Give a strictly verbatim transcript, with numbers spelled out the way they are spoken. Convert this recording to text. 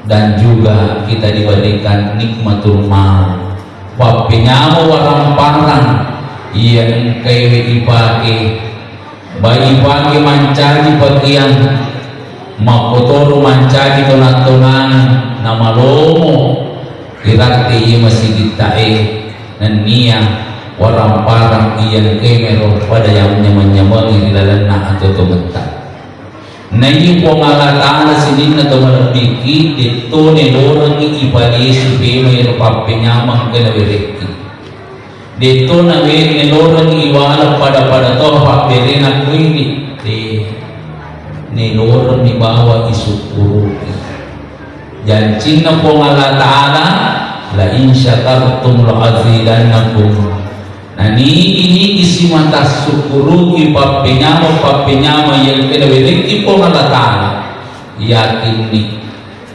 Dan juga kita diberikan nikmatul mal, pappenyama warang-parang iya engkaewe ipake, baik ipake mancaji pakeang, makkotoro mancaji tona-tonang, namalomo iratte iya masigitta'e, nennia warang-parang iya engkaemero pada yang nyameng-nyamengi ri lalenna atuo-tuongetta. Naiya Puang Allah Ta'ala sininna to malebbiki, detto nelorengngi ipalesi pemai ro pappenyameng engka nawerekki. Detto nawe-, nelorengngi iwaleng pada-pada to pabberena kuini. De, nelorengngi bawa isukkuruki. Jancinna Puang Allah Ta'ala, "La in syakartum la azidannakum." Nanigi-nigi simata sukkuruki pappenyama-pappenyama yang kena werekki Puang Allah Ta'ala, yakinni